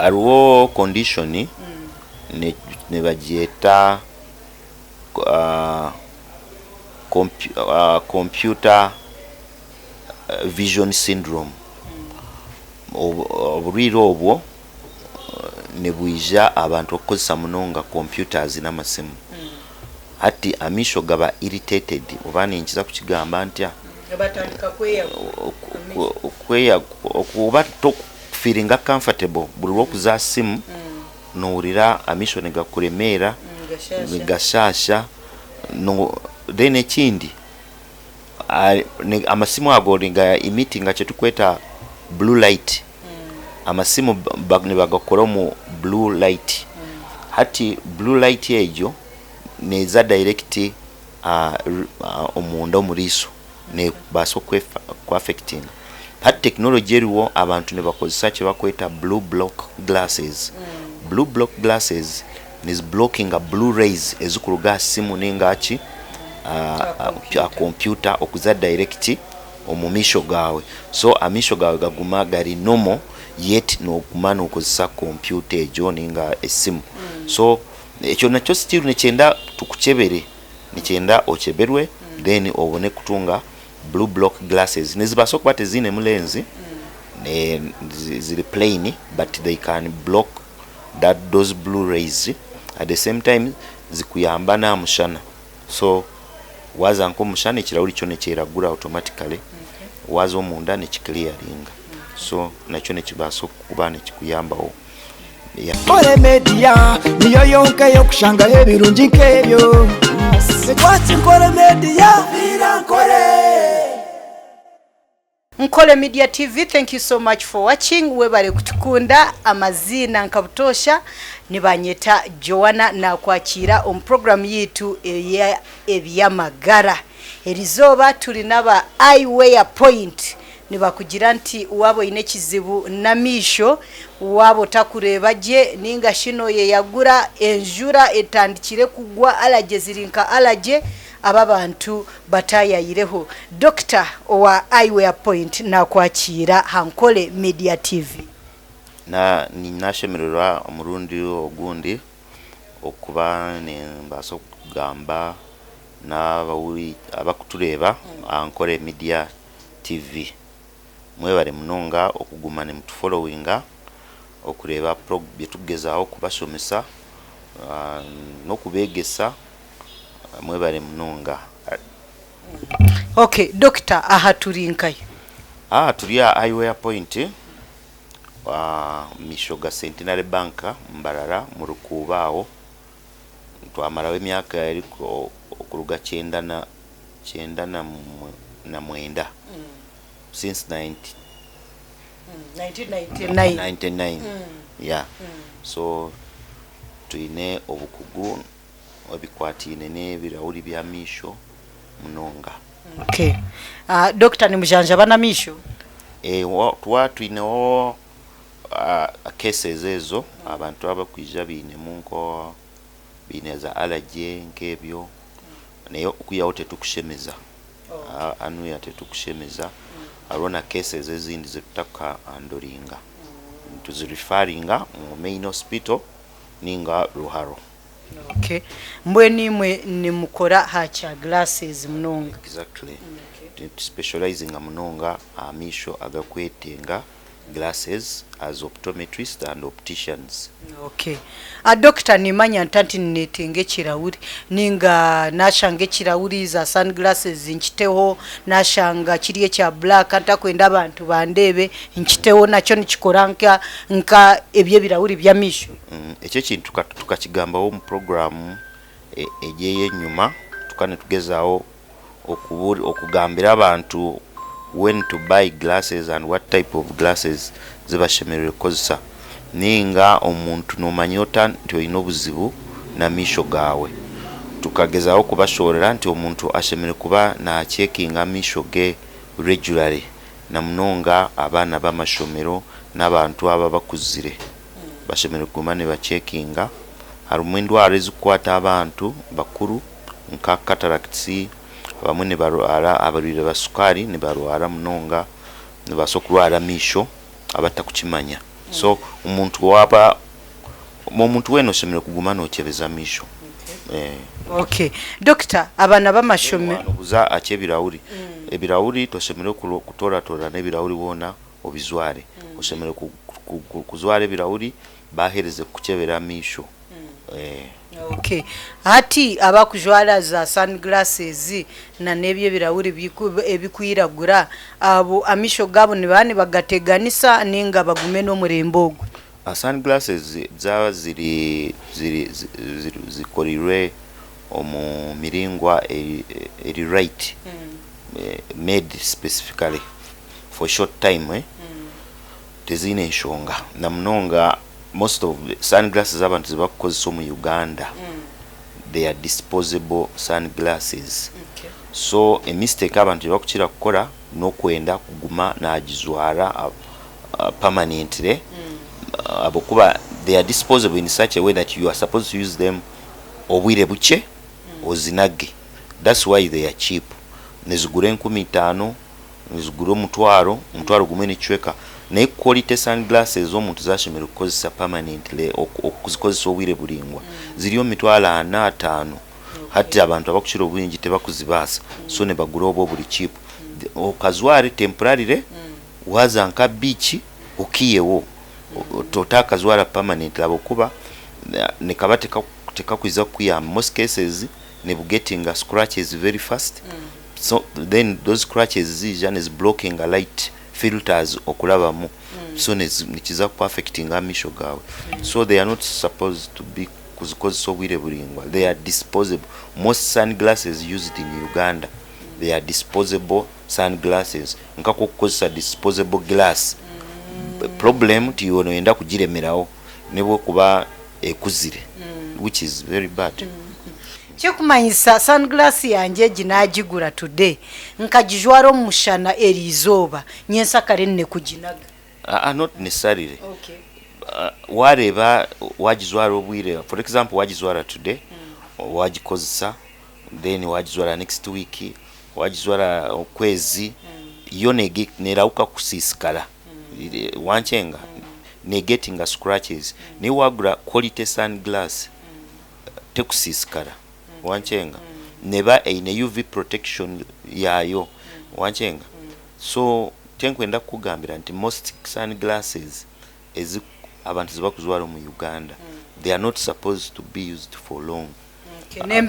Hariho condition nibagyeta computer vision syndrome. Oburwaire obwo nibwija abantu okukozesa munonga computers n'amasimu. Hati amaisho gaba irritated oba ninkiza kukigamba ntya? Oba tokufiiringa comfortable buri obu orikuza aha simu nohurira amaisho nigakuremeera, nigashaasha. Then ekindi amasimu ago niga emittinga ekiturikweta blue light. Amasimu nibagakora omu blue light. Hati blue light egyo neeza direct omunda omu riiso nebaasa ku affectinga. Hati tekinologye eriho abantu nibakozesa eki barikweta blue block glasses. Blue block glasses nizi blockinga blue rays ezirikuruga aha simu ninga aha ki, aha kompyuta okuza direct omu maisho gaawe. So amaisho gaawe gaguma gari normal yet noguma nokozesa kompyuta egyo ninga esimu. So ekyo nakyo still nikyenda tukukyebere, nikyenda okyeberwe then obone kutunga blue block glasses. Nizibaasa okuba tiziinemu lens, ziri plain but they can block that those blue rays at the same time zikuyamba n'aha mushana. So waaza nk'omu mushana ekirahuri kyo nikyeragura automatically, waaza omunda niki clearinga. So nakyo nikibaasa kuba nikikuyambaho. Nkore Media niyo yonka ey'okushangaho ebirungi nk'ebyo. Twaki Nkore Media, viira Nkore. Nkore Media TV thank you so much for watching webare kutukunda amaziina nka butoosha nibanyeta Joanna nakwakiira omu program yitu eya ebyamagara erizooba turi naba Eye Wear Point Nibakugira nti waaba oine ekizibu n'amaisho, waaba otakureeba gye nainga shi nooyeyagura, enjura etandikire kugwa allergy ziri nka allergy, abo abantu bataayayireho. Dokita owa Eyewear Point naakwakiira aha Nkole Media TV. Na Nashemererwa omurundi ogundi okuba nimbaasa okugamba n'abakutureeba aha Nkore Media TV. Mwebare munonga okuguma nimutufolowinga, okureeba byeturikugyezaho kubashomesa n'okubeegyesa. Mwebare munonga. Ok Dokita aha turi nkahi? Aha turi aha Eyewear Point omu maisho ga Centenary Bank Mbarara omu Rukuubo aho. Twamaraho emyaka erikuruga kyenda na kyenda na mwenda since 1999 yeah so twine obukugu ebikwataine n'ebirahuri by'amaisho munonga. Okay. Doctor nimujanjaba n'amaisho? Twaba twineho cases ezo abantu abakwija bainemu nka baine za allergy nk'ebyo naye okwihaho titukushemeza anuya titukushemeza hariho na cases ezindi ezitutaku handoringa nituzi referringa omu main hospital ninga Ruharo. Okay mbwenu imwe nimukora aha kya glasses munonga? Exactly nitu specializinga munonga aha maisho agakwetenga glasses as optometrists and opticians. Ok. Doctor nimanya nta nti ninetenga ekirahuri ninga nashanga ekirahuri za sun glasses nkiteho nashanga kiri ekya black ntakwenda abantu bandeebe nkiteho nakyo nikikora nka nka ebyebirahuri byamaisho? Ekyo ekintu tukakigambaho omu program egi eyenyuma tukaba nitugezaho okugambira abantu when to buy glasses and what type of glasses zibashemereire kukozesa ninga omuntu nomanya ota nti oyine obuzibu namaisho gaawe. Tukagezaho kubashoborera nti omuntu ashemereire kuba na checkinga amaisho ge regularly namunonga abaana bamashomero nabantu abo abakuzire bashemereire kuguma niba checkinga. Harimu endwara ezikukwata abantu bakuru nka cataracts, abamwe nibarwara abarwaire ba sukaari nibarwara munonga, nibabaasa okurwara amaisho abatakukimanya. So omuntu waaba omuntu weena oshemereire kuguma nookyebeza amaisho. Okay. Dokita, abaana b'amashomero. Waanobuza aha ky'ebirahuri, ebirahuri toshemereire kutooratoorana ebirahuri hoona obijware. Oshemereire kujwara ebirahuri baaherize kukukyebera amaisho. Okay. Hati abakujwara za sun glasses na n'ebyo ebirahuri ebikwiragura, abo amaisho gaabo nibaba nibagateganisa ninga bagume n'omurembe ogwo? Sun glasses zaaba ziri ziri zikoreirwe omu miringwa eri right, made specifically for short time, Teziine nshonga na munonga most of the sun glasses abantu ezibakukozesa omu Uganda they are disposable sun glasses so e mistake abantu gyebakukira kukora nokwenda kuguma nagijwara permanently ahabwokuba they are disposable in such a way that you are supposed to use them obwire bukye ozinage that's why they are cheap nizigura 5000. Nizigura omutwaro, omutwaro gumwe n'ekicweka. Naye quality sunglasses omuntu ezashemereire kukozesa permanently, okuzikozesa obwire buraingwa, ziri omu mitwaro ana, ataano. Hati abantu abakukira obwingi tibakuzibaasa, so nibagura obwo oburi cheap. Okajware temporarily, waaza nka beach okiiheho, otaakajwara permanently ahabw'okuba nikaba tikakwija kukuyamba. Most cases nibugetinga scratches very fast. So then those scratches ziija nizi blockinga light filters okurabamu so nikiza ku affectinga amaisho gaawe so they are not supposed to be kuzikozesa obwire buraingwa they are disposable most sun glasses used in Uganda they are disposable sun glasses nka kwokukozesa disposable glass problem ti iwe noyenda kugiremeraho nebwokuba ekuzire which is very bad. Kirikumanyisa sunglass yangye egi nagigura today nkagijwara omu mushana eriizooba nyensakare nyine kuginaga. Aa not necessarily wareeba wagijwara obwire for example wagijwara today wagikozesa then wagijwara next week wagijwara okwezi yo nerahuka kusiisikara wankyenga negetinga scratches naye wagura quality sunglass tekusiisikara wankyenga neba eine UV protection yaayo wankyenga so kyenkwenda kukugambira nti most sun glasses ezi abantu ezibakujwara omu Uganda they are not supposed to be used for long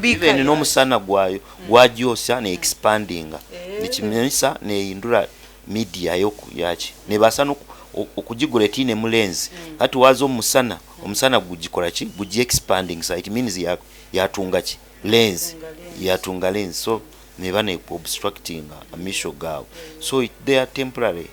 even n'omusana gwayo gwagyosya ne expandinga nikimanyisa nehindura media yaki nebaasa n'okugigura etainemu lens hati waaza omu musana Omusana gugikora ki? Gugi expandingisa it means yatunga ki? Lens, yatunga lens so neba ne obstructinga amaisho gaawe so it there temporary.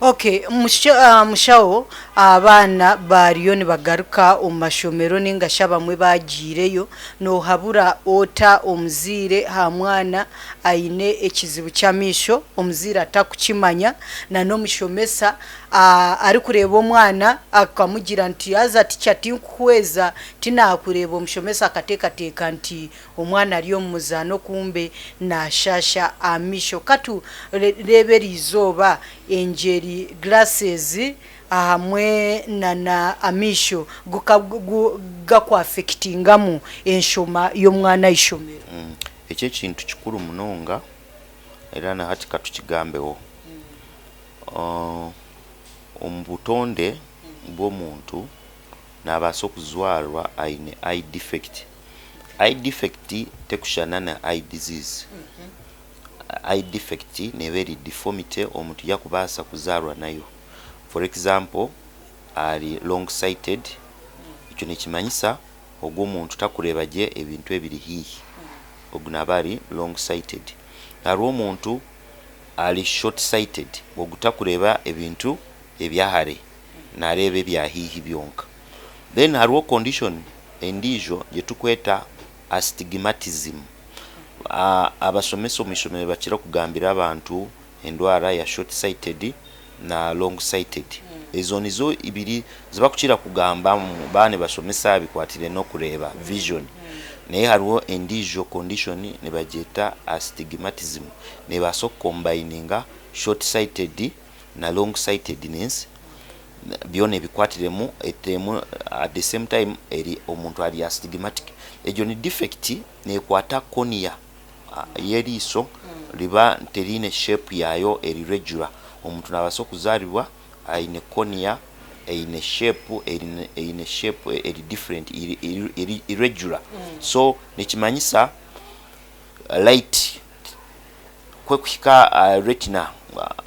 Ok mushaho abaana bariyo nibagaruka omu mashomero ninga shi abamwe bagiireyo, nohabura ota omuzaire aha mwana aine ekizibu ky'amaisho omuzaire atakukimanya na n'omushomesa Arikureeba omwana akamugira nti haza tica tinkuhweza tinakureeba omushomesa akateekateeka nti omwana ari omu muzaano kumbe nashaasha amaisho. Katureebe eriizooba engyeri glasses hamwe nana amaisho gakwafekitingamu enshoma y'omwana ah'eishomero. Eki ekintu kikuru munonga era nahati katukigambeho. Omu butonde bw'omuntu naabaasa okuzwarwa aine eye defect. Eye defect tekushushana na eye disease. Eye defect neeba eri deformity omuntu ei arikubaasa kuzaarwa nayo. For example, ari long sighted, ekyo nikimanyisa ogwo omuntu takureeba gye ebintu ebiri haihi, ogu naaba ari long sighted. Hariho omuntu ari short sighted ogu takureeba ebintu ebyahare nareeba ebya haihi byonka. Then hariho condition endiijo gyetukweta astigmatism. Abashomesa omu ishomero nibakira kugambira abantu endwara ya short sighted na long sighted. Ezo nizo ibiri zibakukira kugamba baaba nibashomesa aha bikwatiraine n'okureeba, vision. Naye hariho endiijo condition nibagyeta astigmatism. Neebaasa okukombayininga short sighted na long sightedness. Byona ebikwatiremu etemu at the same time eri omuntu ari astigmatic. Egyo ni defect nekwata cornea y'eriisho riba teriine shape yaayo eri regular. Omuntu nabaasa okuzaribwa aine cornea eine shape eine shape eri different eri irregular. So nikimanyisa light ku ekuhika aha retina,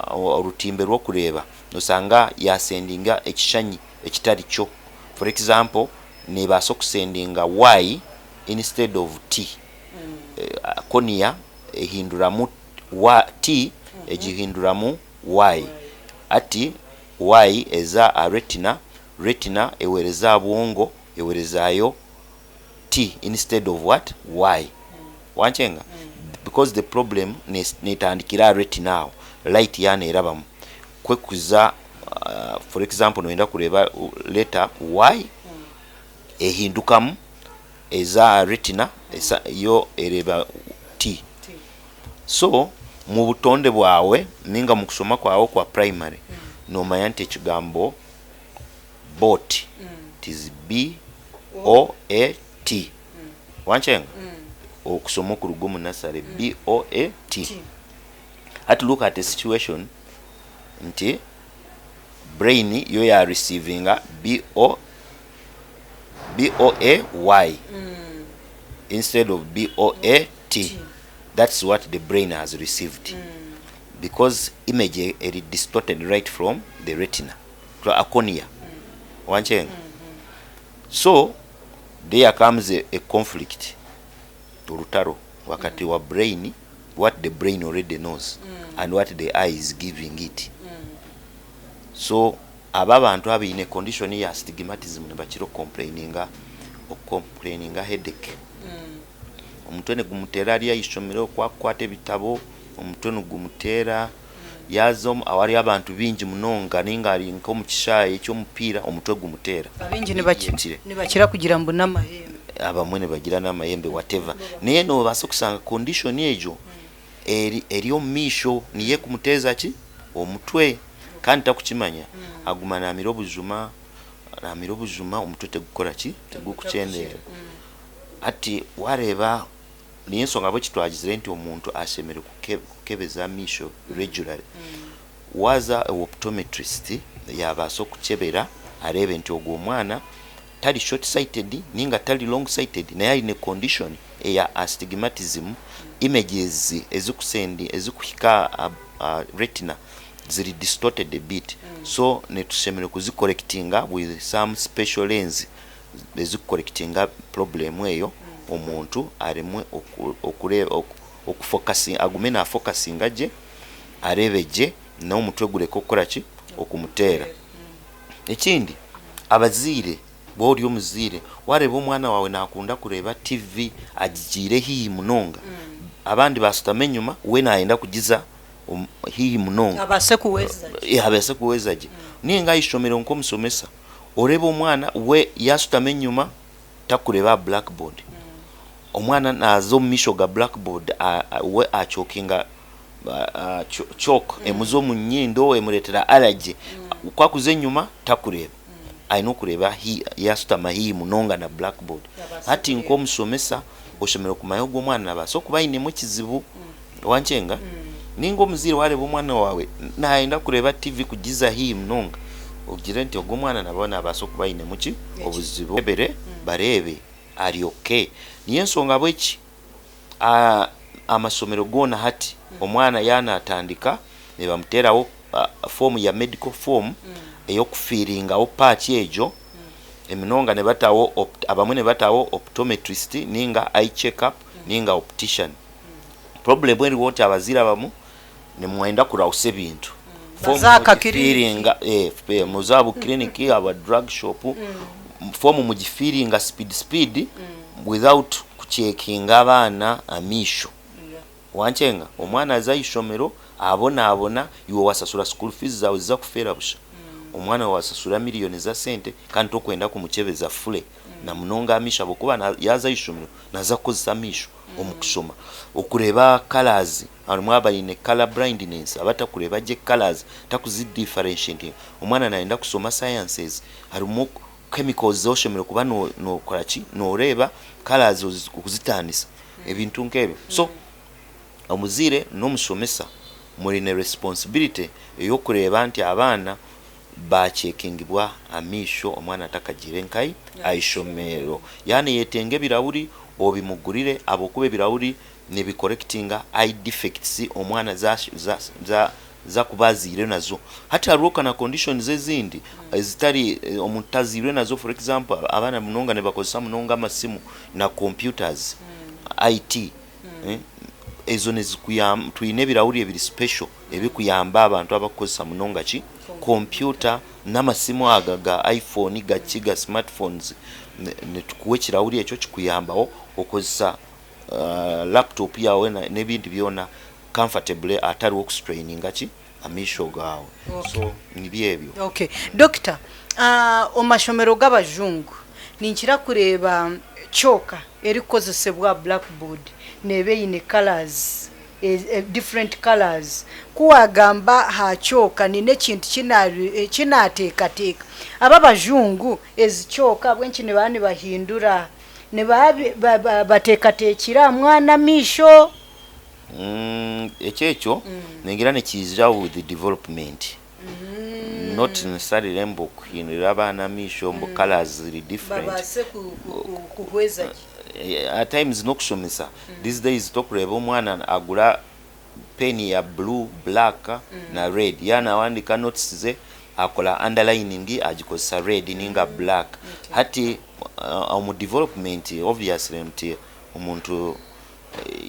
orutimbe rw'okureeba, noshanga yasendinga ekishushani ekitari kyo. For example, nebaasa okusendinga Y instead of T. Cornea ehinduramu T egihinduramu Y. Hati Y eza aha retina, retina ewereza aha bwongo, ewerezayo T instead of what? Y. Wankyenga? Because the problem netandikira aha retina aho, light yaaba nerabamu. Ku ekuza for example noyenda kureeba letter Y, ehindukamu eza aha retina yo ereeba T. So mubutonde bwawe ninga mukushoma kwawe okwa primary, nomanya nti ekigambo boat it is B-O-A-T. Wankyenga? Okusoma okuruga omu nursery B-O-A-T. Hati look at a situation nti brain yo ya receivinga B-O B-O-A-Y instead of B-O-A-T. That's what the brain has received because image eri distorted right from the retina. Cornea. Wankyenga? So there comes a conflict, orutaro wakati wa brain, what the brain already knows and what the eye is giving it. So aba abantu abaine condition ya astigmatism nibakira okucomplaininga okucomplaininga headache. Omutwe nigumuteera ari aha ishomero ku akukwata ebitabo, omutwe nigumuteera. Yaaza omu ahari abantu baingi munonga nainga ari nk'omu kishaayi ky'omupiira omutwe gumuteera. Abaingi nibakira kugira ngu n'amahembe. Abamwe nibagira n'amahembe whatever. Naye noobaasa kushanga condition egyo eri eri omu maisho niyo ekumuteeza ki? Omutwe. Kandi tarikukimanya. Aguma naamira obujuma, naamira obujuma omutwe tigukora ki? Tigukukyendeera. Hati waareeba Niyo enshonga ahabw'eki twagizire nti omuntu ashemereire kukebeza amaisho regularly. Waaza owa optometrist yaabaasa okukyebera areebe nti ogu omwana tari short sighted ninga tari long sighted naye aine condition eya astigmatism, images ezikuhika aha retina ziri distorted a bit so nitushemereire kuzicorrectinga with some special lens ezikukorekitinga purobulemu eyo omuntu aremwe agume nafokasinga gye, areebe gye n'omutwe gureke okukora ki? Okumuteera. Ekindi abazaire, waaba ori omuzaire waareeba omwana waawe naakunda kureeba tiivi agigiire haihi munonga, abandi baashutama enyima we naayenda kugiza haihi munonga Abaase kuhweza gye. Abaase kuhweza gye. Nainga aha ishomero nk'omushomesa Oreeba omwana we yashutama enyima takureeba aha blackboard. Omwana naza omu maisho ga blackboard we achokinga chalk emuza omu nyindo emureetera allergy. Ku akuza enyima takureeba. Aine okureeba yashutama haihi munonga na blackboard. Hati nk'omushomesa oshemereire kumanya ogu omwana nabaasa kuba ainemu ekizibu. Wankyenga? Ninga omuzaire wareeba omwana waawe nayenda kureeba TV kugiza haihi munonga, ogire nti ogu omwana naba nabaasa okuba ainemu ki? Obuzibu. Bamukebere bareebe ari okay. Niyo enshonga ahabw'eki amasomero goona hati omwana yaaba natandika nibamuteeraho foomu ya medical form ey'okufiiringaho part egyo, emunonga nibataho abamwe nibataho optometrist ninga eye check up ninga optician. Problem eriho nti abazaire abamwe nimwenda kurahusa ebintu. Form Baza aha ka clinic. mugifiringa eh, muze aha bu clinic, aha drug shop, form mugifiringa speed speed without kucheckinga abaana amaisho. Wankyenga? Omwana aza aha ishomero abonabona, iwe wasasura school fees zaawe ziza kufeera busha. Omwana waasasura miriyoni z'asente kandi tokwenda kumukyebeza fully na munonga amaisho ahabw'okuba yaaza aha ishomero naaza kukozesa amaisho omu kushoma. Okureeba colours, harimu abaine colour blindness abatakureeba gye colours takuzi differentiatinga. Omwana naayenda kushoma sciences harimu chemicals ezi oshemereire kuba nookora ki, nooreeba colours okuzitaanisa ebintu nk'ebyo. So omuzaire n'omushomesa mwine responsibility ey'okureeba nti abaana baakyekingibwa amaisho omwana atakagiire nkahi? Aha ishomero. Yaaba nayetenga ebirahuri obimugurire ahabw'okuba ebirahuri nibikorekitinga eye defects omwana ezi arikuba azairwe nazo. Hati hariho na conditions ezindi ezitari omuntu tazairwe nazo for example abaana munonga nibakozesa munonga amasimu na computers, IT. Ezo nizikuyamba, twine ebirahuri ebiri special ebirikuyamba abantu abarikukozesa munonga ki kompyuta n'amasimu aga ga iPhone gaki ga smart phones nitukuha ekirahuri ekyo kikuyambaho okozesa laptop yaawe n'ebindi byona comfortably hatariho kusituraininga ki amaisho gaawe so nibyo ebyo. Okay Dokita, omu mashomero g'abajungu ninkira kureeba kyoka erikukozesebwa blackboard neeba eine colours, different colours. Ku waagamba aha kyoka niine ekintu eki naateekateeka. Aba abajungu ezi kyoka ahabw'enki nibaba nibahindura? Nibaba bateekateekire aha mwana amaisho? Ekyo ekyo ningira nikiija with development not necessarily mbu kuhindurira abaana amaisho mbu colours ziri different. Babaase kuhweza gye. At times n'okushomesa these days tokureeba omwana agura pen ya blue, black na red yaaba nawandiika notes ze akora underlining agikozesa red ninga black. Hati omu development obviously nti omuntu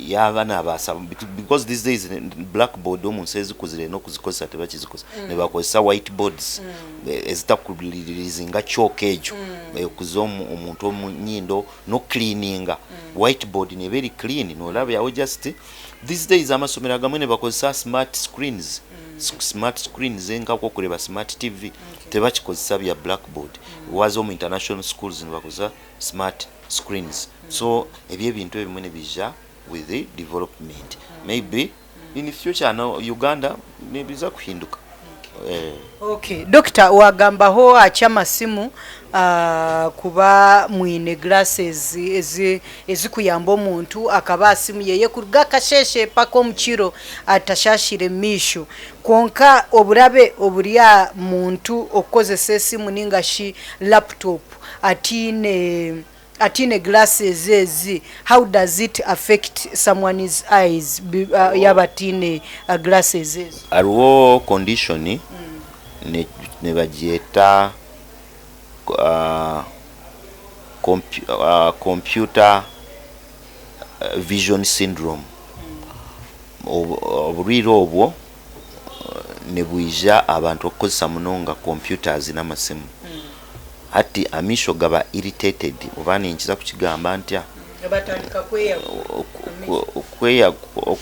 yaaba nabaasa because these days black board omu nsi ezikuzire n'okuzikozesa tibakizikozesa nibakozesa white boards ezitakuririzinga chalk egyo ekuza omuntu omu nyindo n'okucleaninga white board neeba eri clean noorabyaho just these days amasomero agamwe nibakozesa smart screens smart screens nk'oku orikureeba smart TV tibakikozesa bya black board waaza omu international schools nibakozesa smart screens so ebyo ebintu ebimwe nibiija with the development maybe in future no Uganda nibiza kuhinduka. Okay doctor wagambaho aha kyamasimu kuba mwine glasses ezikuyamba omuntu akaba aha simu yeye kuruga akasheshe paka omukiro atashashire maisho kwonka oburabe oburi aha muntu okukozesa esimu ninga shi laptop ataine ataine glasses ezi how does it affect someone's eyes yaaba ataine glasses ezo? Hariho condition nibagyeta computer vision syndrome. Oburwaire obwo nibwija abantu okukozesa munonga computers n'amasimu. Hati amaisho gaba irritated oba ninkiza kukigamba ntya? Batandika kweyagura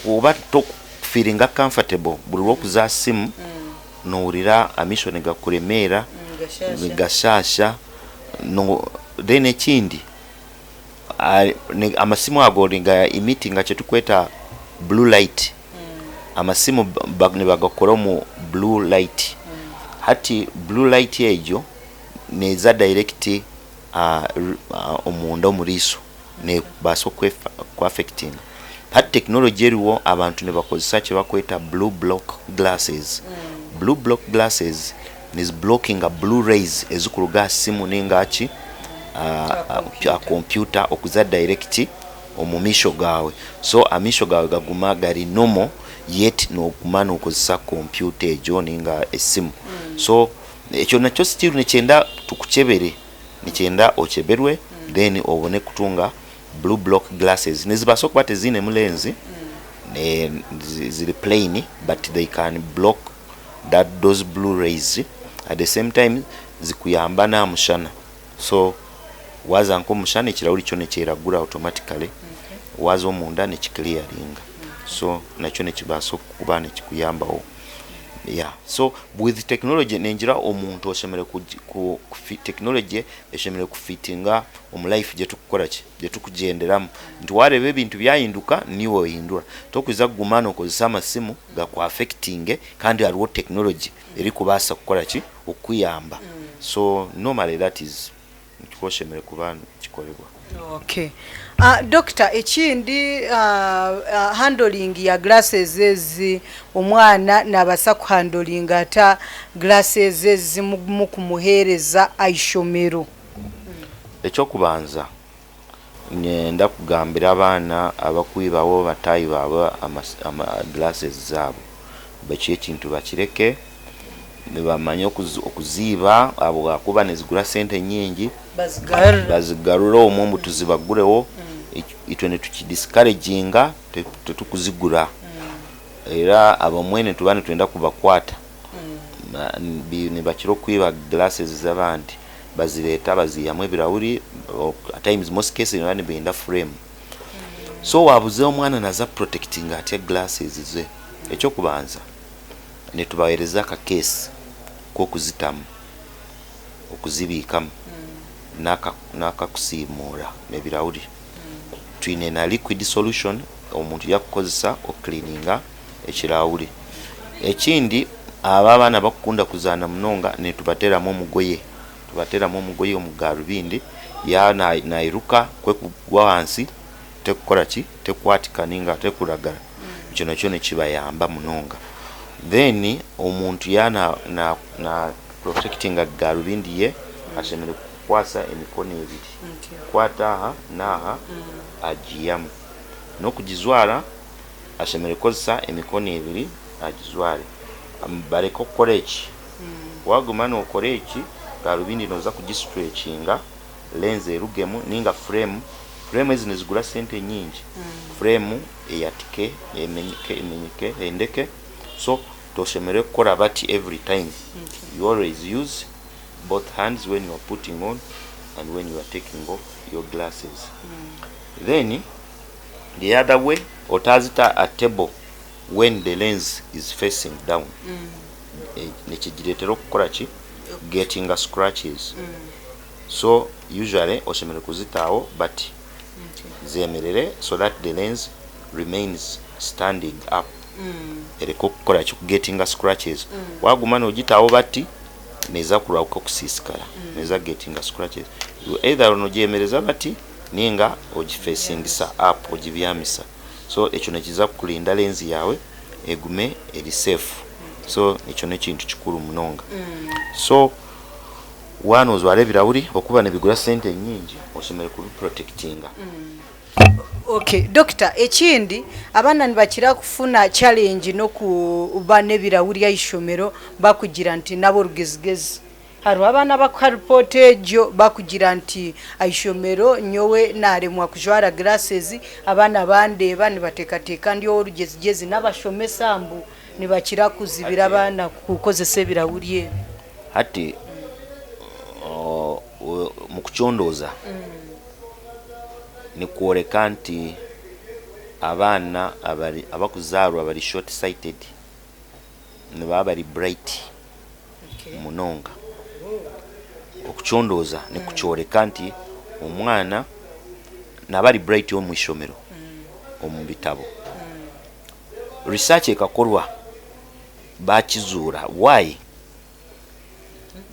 Oba tokufiiringa comfortable buri oru okuza aha simu nohurira amaisho nigakuremeera, nigashaasha then ekindi amasimu ago niga emittinga ekiturikweta blue light, amasimu nibagakora omu blue light, hati blue light egyo neeza direct omunda omu riisho nebaasa kuaffectinga. Hati tekinologye eriho abantu nibakozesa eki barikweta blue block glasses, blue block glasses nizi blockinga blue rays ezirikuruga aha simu ninga aha ki aha kompyuta okuza direct omu maisho gaawe. So amaisho gaawe gaguma gari normal yet noguma nokozesa kompyuta egyo ninga esimu. So ekyo nakyo still nikyenda tukukyebere, nikyenda okyeberwe then obone kutunga blue block glasses. Nizibaasa okuba tiziinemu lens, ziri plain but they can block that those blue rays at the same time zikuyamba n'aha mushana so waaza nk'omu mushana ekirahuri kyo nikyeragura automatically waaza omunda niki clearinga so nakyo nikibaasa kuba nikikuyambaho. Yeah so with technology ningira omuntu oshemereire ku technology eshemereire ku fitinga omu life gyetukukora ki gyetukugyenderamu nti wareeba ebintu byahinduka niiwe ohindura tokwija kuguma nokozesa amasimu gaku affectinge kandi hariho technology erikubaasa kukora ki okukuyamba so normally that is Nikwo oshemereire kuba nikikorerwa. Okay. Doctor ekindi handling ya glasses ezi omwana nabasa ku handlinga ata glasses ezi mukumuhereza aishomero? Ekyokubanza niinyenda kugambira abaana abakwibaho bataahi baabo glasses zaabo ekyo ekintu bakireke. Nibamanya okuziiba ahabw'okuba nizigura sente nyingi, bazigarure omwo mbu tuzibagureho, itwe nituki discouraginga titukuzigura era abamwe nituba nitwenda kubakwata nibakira okwiba glasses z'abandi bazireeta baziihamu ebirahuri at times most cases nibaba nibenda frame. So waabuza omwana naaza ku protectinga atya glasses ze? Eky'okubanza. Nitubaheereza akakeesi k'okuzitamu, okuzibiikamu, n'akakusiimuura ebirahuri. Twine na liquid solution omuntu ei arikukozesa okukiliininga ekirahuri. Ekindi abo abaana abarikukunda kuzaana munonga nitubateeramu omugoye, tubateeramu omugoye omu garubindi yaaba nairuka ku erikugwa ahansi terikukora ki, terikwatika nainga terikuragara. Ekyo nakyo nikibayamba munonga. Then omuntu yaaba na na protectinga garubindi ye, ashemereire kukwasa emikono ebiri, kukwata aha n'aha agiihamu. N'okugijwara ashemereire kukozesa emikono ebiri agijware. Bareke kukora eki, waaguma nookora eki, garubindi nooza kugistretchinga lens erugemu nainga frame, frame ezi nizigura sente nyingi, frame eyatike, emenyeke, emenyeke, ehendeke, so toshemereire kukora bati every time, you always use both hands when you are putting on and when you are taking off your glasses. Then the other way, otazita at table when the lens is facing down, nikigireetera okukora ki, gettinga scratches. So usually oshemereire kuzita aho bati zemerere so that the lens remains standing up ereke okukora ki kugetinga scratches. Waguma nogitaho bati neza kurahuka kusiisikara neza kugetinga scratches. Either nogyemereza bati ninga ogifacingisa up ogibyamisa so ekyo nikiza kukurinda lens yaawe egume eri safe so ekyo nekintu kikuru munonga. So Waaba noojwara ebirahuri okuba nibigura sente nyingi, oshemereire kubiprotectinga. Ok doctor ekindi abaana nibakira kufuna challenge nokuba nebirahuri ahishomero bakugira nti naborugezigezi hariho abaana abakuha report egyo bakugira nti ahishomero nyowe naremwa kujwara glasses abaana bandeeba nibatekateka ndi oworugyezigezi nabashomesa mbu nibakira kuzibira abaana kukozesa ebirahuri ebi. Hati omu kucondooza nikworeka nti abaana abarikuzaarwa bari short sighted nibaba bari bright munonga. Okucondooza nikukyoreka nti omwana naaba ari bright omu ishomero omu bitabo. Research ekakorwa baakizuura why?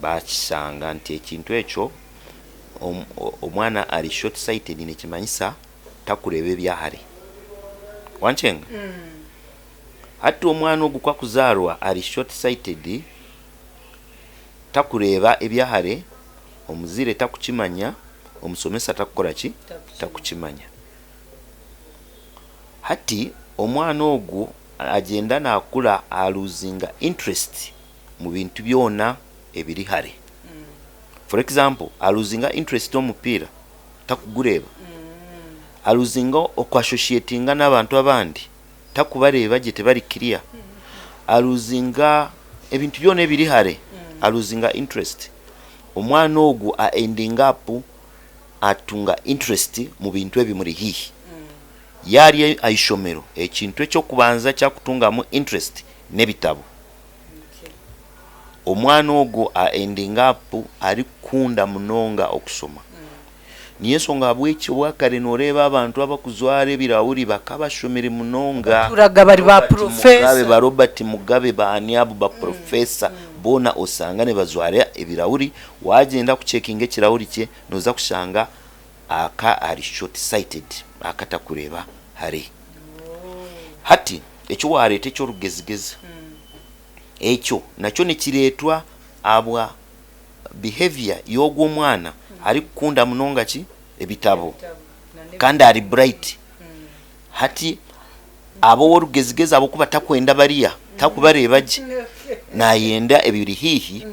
Baakishanga nti ekintu ekyo omwana ari short sighted nikimanyisa takureeba ebya hare. Wankyenga? Hati omwana ogu ku akuzaarwa ari short sighted, takureeba ebya hare, omuzaire takukimanya, omushomesa takukora ki? Takukimanya. Hati omwana ogu agyenda nakura aluzinga interest mu bintu byona ebiri hare. For example, aluzinga interest omu mupiira, takugureeba. Aluzinga oku associatinga n'abantu abandi, takubareeba gye tibari clear. Aluzinga ebintu byona ebiri hare, aluzinga interest. Omwana ogu a endinga up atunga interest mu bintu ebimuri haihi. Yaarya aha ishomero, ekintu eky'okubanza eki arikutungamu interest n'ebitabo. Omwana ogwo a endinga up arikukunda munonga okushoma. Niyo enshonga ahabw'eki obwakare noreeba abantu abakujwara ebirahuri bakaba bashomire munonga. Baturaga bari ba Robert Mugabe, professor. ba Robert Mugabe baani abo ba professor boona osanga nibajwara ebirahuri. Wagyenda kucekinga ekirahuri kye noza kushanga aka ari short sighted aka takureeba hare. Hati eki wareeta eky'orugezigezi ekyo nakyo nikireetwa ahabwa behaviour y'ogwo omwana arikukunda munonga ki? Ebitabo kandi ari bright. Hati aba ow'orugezigezi ahabw'okuba takwenda bariya, takubareeba gye, nayenda ebiri haihi,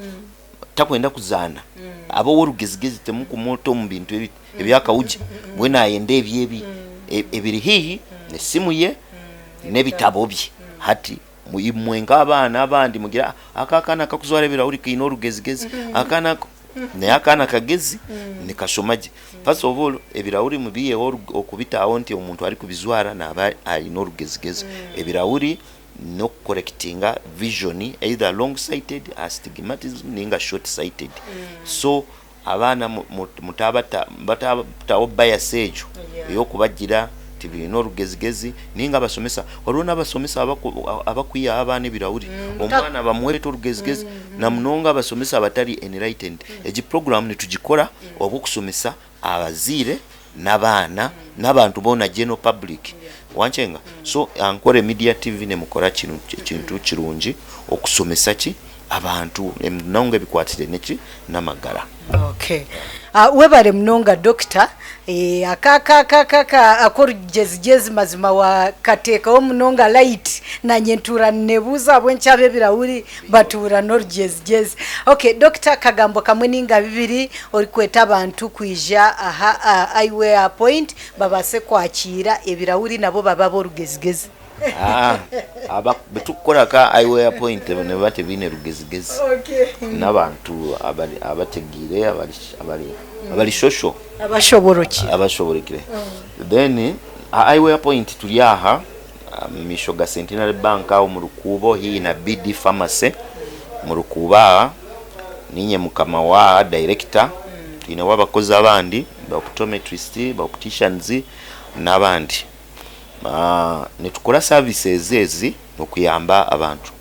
takwenda kuzaana. Aba ow'orugezigezi timukumuta omu bintu eby'akahugye, we nayenda ebyo ebiri haihi, esimu ye n'ebitabo bye. Hati Imwe nk'abaana abandi mugira, ah, aka akaana akakujwara ebirahuri kaine orugezigezi, akaana ako. Naye akaana kagezi nikashoma gye. First of all, ebirahuri mubiiheho okubitaho nti omuntu arikubijwara naaba aine orugezigezi. Ebirahuri n'okukorekitinga vision either long sighted, astigmatism ninga short sighted. So Abaana mutaabataho bias egyo ey'okubagira nti baine orugezigezi nainga abashomesa. Hariho n'abashomesa abakwihaho abaana ebirahuri, omwana bamuhe orugezigezi na munonga abashomesa abatari enlightened. Egi puroguraamu nitugikora ahabw'okushomesa abazaire n'abaana n'abantu boona general public. Wankyenga? So Ankole Media TV nemukora ekintu kirungi okushomesa ki? Abantu munonga ebikwatiraine ki n'amagara. Okay. Webare munonga Dokita. Aka aka aka aka aka ak'orugyezgyezi mazima wakateekaho munonga light nanye ntuura ninebuuza ahabw'enki ab'ebirahuri batuura n'orugyezgyezi. Okay Dokita akagambo kamwe ninga bibiri orikweta abantu kwija aha Eyewear Point babaase kwakiira ebirahuri nabo babe ab'orugezigezi. Bitukukora ka Eyewear Point nibiba tibiine rugezigezi n'abantu abategiire abari shosho abashoborokire. Then aha Eyewear Point turi aha omu maisho ga Centenary Bank aho omu rukuubo haihi na BD Pharmacy omu rukuubo aha niinye mukama waaha director twineho abakozi abandi ba optometrist, ba opticians n'abandi. Nitukora services ezi okuyamba abantu.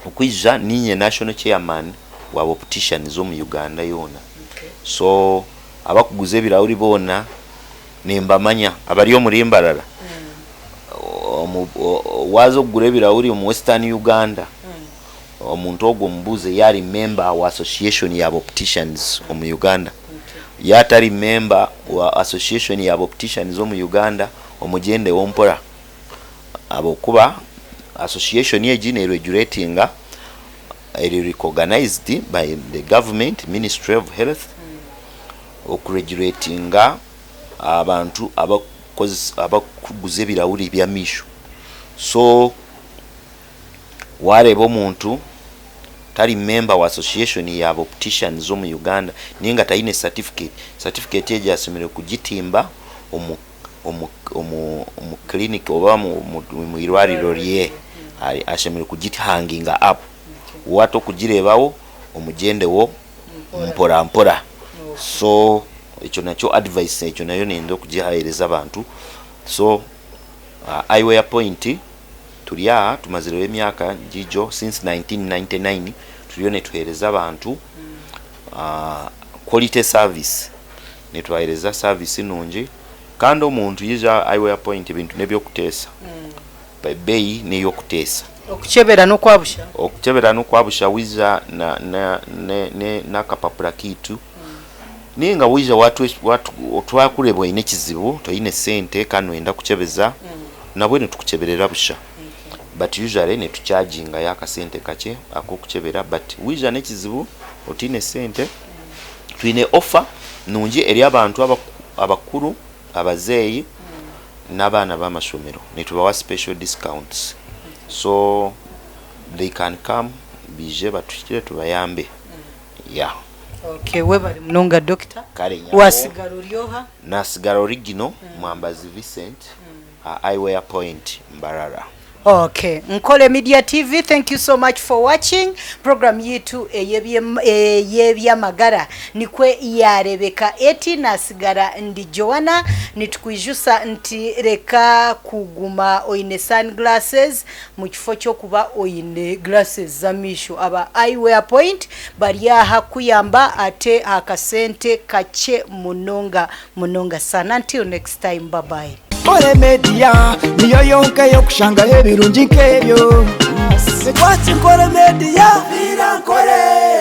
Okwija ninye national chairman wa opticians omu Uganda yoona. So abakuguza ebirahuri boona nimbamanya abari omuri Mbarara. Waaza okugura ebirahuri omu Western Uganda, omuntu ogwo omubuuze yaaba ari member wa association ya opticians omu Uganda. Yaaba atari member wa association ya opticians omu Uganda, omugyendeho mpora ahabw'okuba association egi neregulatinga, eri recognized by the government, ministry of health, okuregulatinga abantu abakuguza ebirahuri by'amaisho. So Waareeba omuntu tari member wa association ya opticians omu Uganda ninga taine certificate, certificate egyo ashemereire kugitimba omu omu omu omu clinic oba omu irwariro rye, ashemereire kugihanginga up. Waata okugireebaho omugyendeho mpora mpora. So ekyo nakyo advice ekyo nayo niinyenda okugiheereza abantu. So Eyewear Point Turi aha tumazireho emyaka ngiigyo since 1999 turiyo nituheereza abantu quality service, nitubaheereza service nungi kandi omuntu yaija aha Eyewear Point ebintu n'eby'okuteesa, ebeeyi n'ey'okuteesa. Okukyebera n'okwa busha? Okukyebera n'okwa busha waija n'akapapura kaitu ninga waija twakureeba oine ekizibu toine sente kandi noyenda kukyebeza Nabwe nitukukyeberera busha but usually nituchargingayo akasente kakye akokukyebera but waija nekizibu otaine sente twine offer nungi eri abantu abakuru, abazeeyi nabaana bamashomero nitubawa special discounts so they can come baije batuhikire tubayambe yeah. Okay webare munonga doctor. Kare nyabo. Wasigara ori oha? Nasigara original Mwambazi Vincent. Aha Eyewear Point Mbarara. Okay, Nkole Media TV, thank you so much for watching. Program yitu ey'ebyamagara nikwe yarebeka eti. Nasigara ndi Joanna, nitukwijusa nti reka kuguma oine sunglasses mu kifo ky'okuba oine glasses z'amaisho. Aba Eyewear Point bari aha kuyamba ate akasente kakye munonga munonga sana. Until next time, bye bye. Nkore Media niyo yonka ey'okushangaho ebirungi nk'ebyo. Twaki Nkore Media, Nkore.